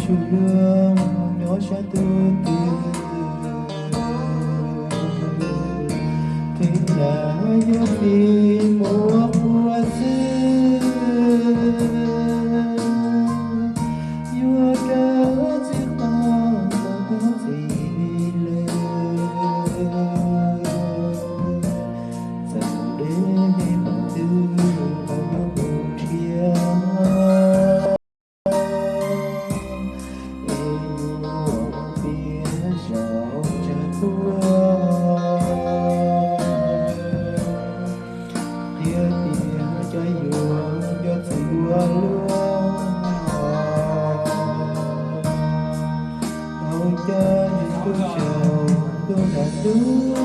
Yus luag nyob sab ntuj twg, twb yam yog txiv muab quaj xwb, yuav dawb txiv qhov tau txiv lawm. Txawm deb mus twg los yuav mus nrhiav, es yuav tias zaum tsawg tuaj. Qhia tias cov yuav cov txiv ua luaj, tau coj yus tuaj saum ntuj nram ntuj.